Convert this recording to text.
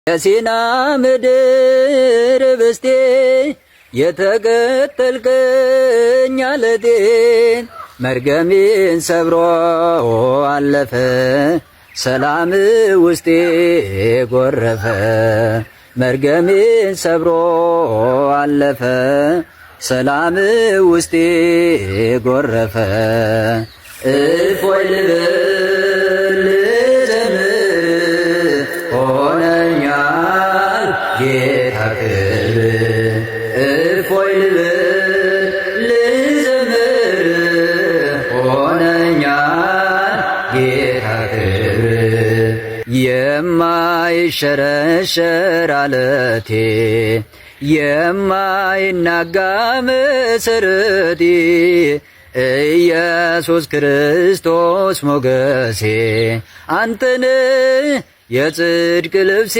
የሲና ምድር ብስቴ የተከተልከኝ አለቴ መርገሜን ሰብሮ አለፈ፣ ሰላም ውስጤ ጎረፈ። መርገሜን ሰብሮ አለፈ፣ ሰላም ውስጤ ጎረፈ። እፎይ ልበል ልዘምር፣ ሆነኛል ጌታ ክብር። እፎይ ልበል ልዘምር፣ ሆነኛል ጌታ ክብር። የማይሸረሸር አለቴ፣ የማይናጋ መሰረቴ፣ ኢየሱስ ክርስቶስ ሞገሴ፣ አንተን የጽድቅ ልብሴ።